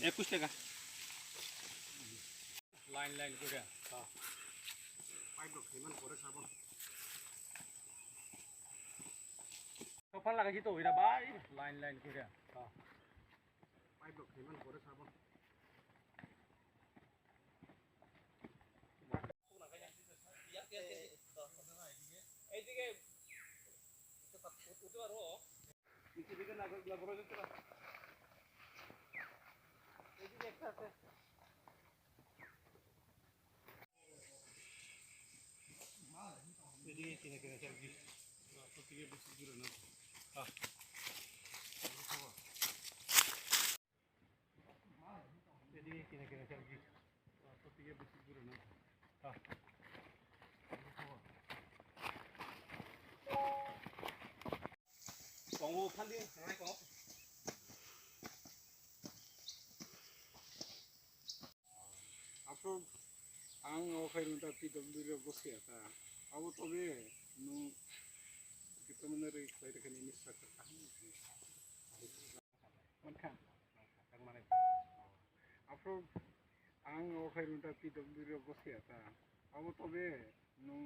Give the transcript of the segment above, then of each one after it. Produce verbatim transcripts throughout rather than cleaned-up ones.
একুশ টাকা। Line line করে। সব ফাল লাগাইছি তো ওইটা ভাই। লাইন লাইন করে। Afro ang o khairoknwi ta P W D rok gosi ya ta. Abo tobe nwng kiphilmano rwi khlai rwkha nini sakha kaham. Mankha. Afro ang o khairoknwi ta P W D rok gosi ya ta. Abo tobe nwng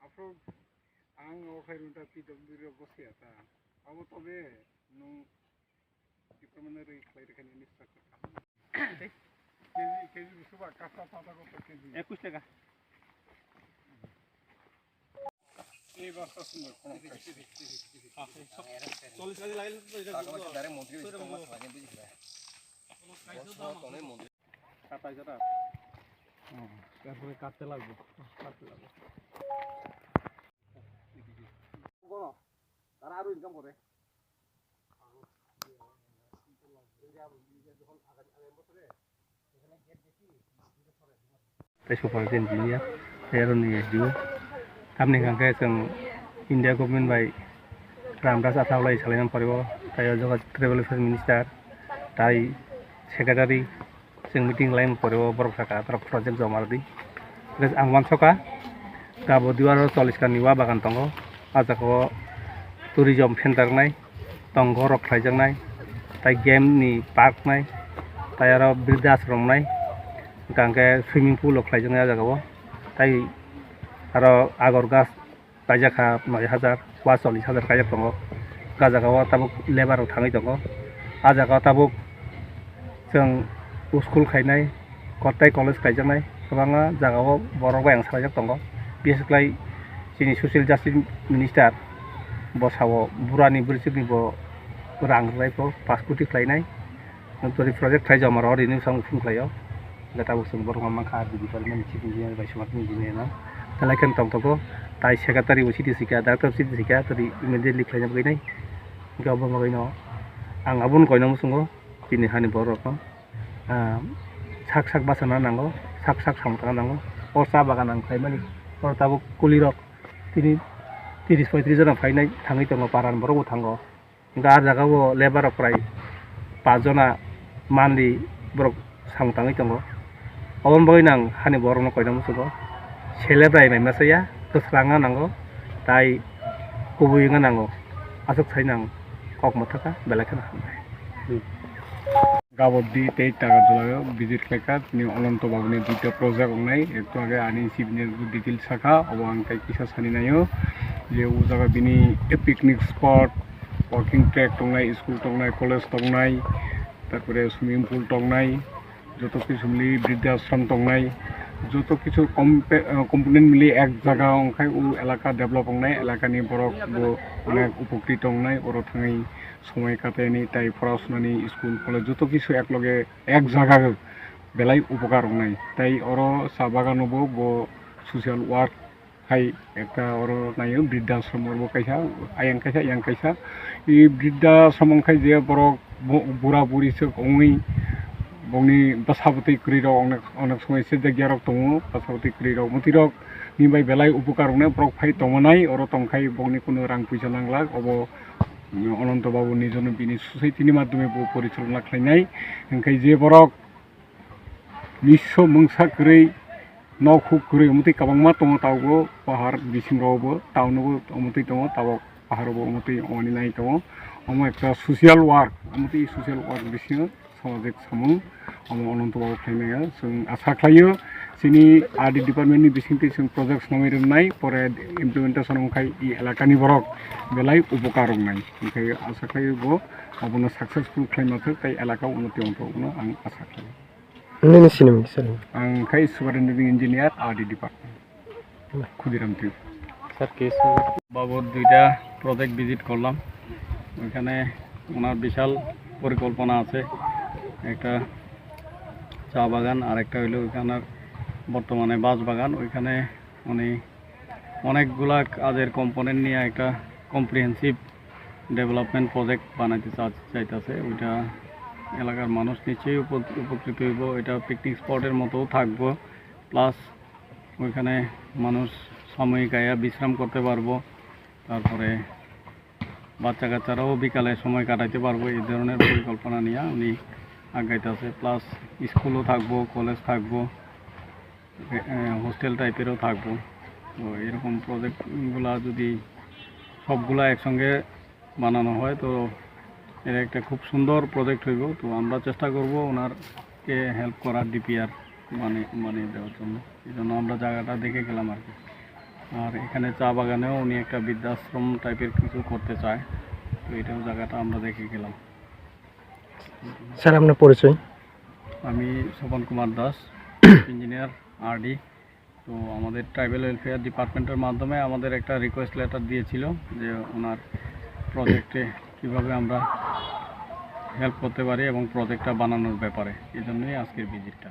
Afro ang o khairoknwi ta P W D rok gosi ya ta. Abo tobe nwng K G, K G bisu ba kasa pata kota K G. একুশ টাকা। এই বস্তা সুন্দর, কোনো price নেই। চল্লিশ কেজি লাগলে তো এটা direct মন্ত্রী বেশি কম মাছ লাগে, বুঝলি ভাই? বস্তা তো অনেক মন্ত্রী। সাতাইশ হাজার। হুম, তারপরে কাটতে লাগবো, কাটতে লাগবো। তারা আরো income করে। Tei supervisor engineer, tei aroni S D O. Tamni hwnkhe chwng India government bai Ramdas Athalai salaimani pore o, tei o jaga tribal affairs minister, tei secretary, chwng meeting laimani pore o borok sakha, borok project joma rwdi. Hwnkhe ang uansukha, Gabo Diwar o cholish kani wa bagan tongo, ah jaga o tourism center wngnai. Tongo rok khlaijaknai, tei game ni park nai, tei aro birda ashram nai, hwnkha hwnkhe swimming pool rok khlaijaknai ah jaga o, tei aro agor gas kaijakha noi hajar, wa chollish hajar kaijak tongo, ah jaga o tabuk labour rok thangwi tongo, ah jaga o tabuk. Chwng school khainai, kottai college kaijaknai, kwbangma jagao borok bai ang salaijak tongo. Bises khlai chini social justice minister bo sao burani bwrwichwkni bo rang rwlai pho pass koti khlainai. Tori project khai joma rw rini bwskango phone khlaio. Hwnkhe tabuk chwng borok ma mankha R D department ni chief engineer bai sumar engineer no. Belai kheno tongthogo. Tai secretary bo city sikha, director city sikha, tori immediately khlaina bagwi nai. Hwnkhe obo bagwi no ang abono koina muchungo. Chini hani borok no, ah, sak sak bachana nango, sak sak samung tangna nango. O cha bagan ang khlaimani, oro tabuk kuli rok tini tris poitris jona phainai thangwi tongo, paran borok bo thango. Hwnkhe ah jaga o labour rok prai pach jona monthly borok samung tangwi tongo. Oboni bagwi no ang hani borok no koina muchungo, sele bwrai mai masa ya, kwsrang wngna nango, tai kubui wngna nango, aswk sai no ang kok mwthaka, belai kheno hambai. Gabodi tei Tagarjala o visit khlaikha, tini Ananto Babu ni duita project wngnai, ekto age ani sibini detail sakha, obo ang tei kisa sani naio je o jaga bini picnic spot, walking track tongnai, school tongnai, college tongnai, tarpore swimming pool tongnai, joto kisu mili birda ashram tongnai, joto kisu component mili ek jaga ongkhai o elaka develop wngnai, elaka ni borok bo onek upokrit tongnai, oro thangwi somoi kataini tai pora sunani school college joto kisu ekloge ek jaga belai upokar wngnai. Tai oro cha bagano bo, bo social work hai ekta oro naio, birda ashram oro kaisa, ayang kaisa, ayang kaisa. I birda ashram wngkhai je borok bo-, bura buri swk wngwi Bongni bwsabwtwi kwrwi rok onek, onek somoi se jagya rok tongo, bwsabwtwi kwrwi rok mwtwi rok ni bai belai upokar wngnai, borok phai tongmanai, oro tongkhai bongni kunu rang puisa nanglak, obo Ananto Babu nijono bini society ni madhyome bo porichalona khlainai. Hwnkhe je borok nisso mungsa kwrwi, nok huk kwrwi, omo twi kwbangma tongo, tabukbo pahar bisingo bo, town o bo omo twi tongo, tabuk pahar o bo omo twi ongni nai tongo. Omo ekta social work, omo twi social work bisingo samajik samung omo Ananto Babu khlainai. Chwng asa khlaio chini R D department ni bisingtwi chwng project swnamwi rwnai, pore implementation wngkhai i elakani borok belai upokar wngnai. Hwnkhe asa khlaio bo obono successful khlaima thwk tei elaka unnoti wngthok hwnwi ang asa khlaio. Nini sinimung sir? Ang khai superintendent engineer R D department, Khudiram Tripura. Sir, কি স্যার? বাবুর দুইটা project visit করলাম। ওইখানে ওনার বিশাল পরিকল্পনা আছে, একটা চা বাগান আর একটা হইলো ওইখানে বর্তমানে বাঁশ বাগান। ওইখানে উনি অনেকগুলা কাজের কম্পোনেন্ট নিয়ে একটা কম্প্রিহেন্সিভ ডেভেলপমেন্ট প্রজেক্ট বানাইতে চা-, চাইতেছে। ওইটা এলাকার মানুষ নিশ্চয়ই উপ-, উপকৃত হইব। এটা পিকনিক স্পটের মতোও থাকবো, প্লাস ওইখানে মানুষ সাময়িক আয়া বিশ্রাম করতে পারবো। তারপরে বাচ্চা কাচ্চারাও বিকালে সময় কাটাইতে পারবো, এই ধরনের পরিকল্পনা নিয়ে উনি আগাইতেছে। প্লাস স্কুলও থাকবো, কলেজ থাকবো, এ, এ, হোস্টেল টাইপেরও থাকবো। তো এরকম প্রজেক্টগুলা যদি সবগুলা একসঙ্গে বানানো হয়, তো এটা একটা খুব সুন্দর প্রজেক্ট হইব। তো আমরা চেষ্টা করব ওনারকে হেল্প করার, ডিপিআর মানে, মানে দেওয়ার জন্য। এই জন্য আমরা জায়গাটা দেখে গেলাম আর কি। আর এখানে চা বাগানেও উনি একটা বৃদ্ধাশ্রম টাইপের কিছু করতে চায়, তো এটাও জায়গাটা আমরা দেখে গেলাম। স্যার, আপনার পরিচয়? আমি স্বপন কুমার দাস, ইঞ্জিনিয়ার, আরডি। তো আমাদের ট্রাইবাল ওয়েলফেয়ার ডিপার্টমেন্টের মাধ্যমে আমাদের একটা রিকোয়েস্ট লেটার দিয়েছিল যে ওনার প্রজেক্টে কীভাবে আমরা হেল্প করতে পারি এবং প্রজেক্টটা বানানোর ব্যাপারে, এই জন্যই আজকের ভিজিটটা।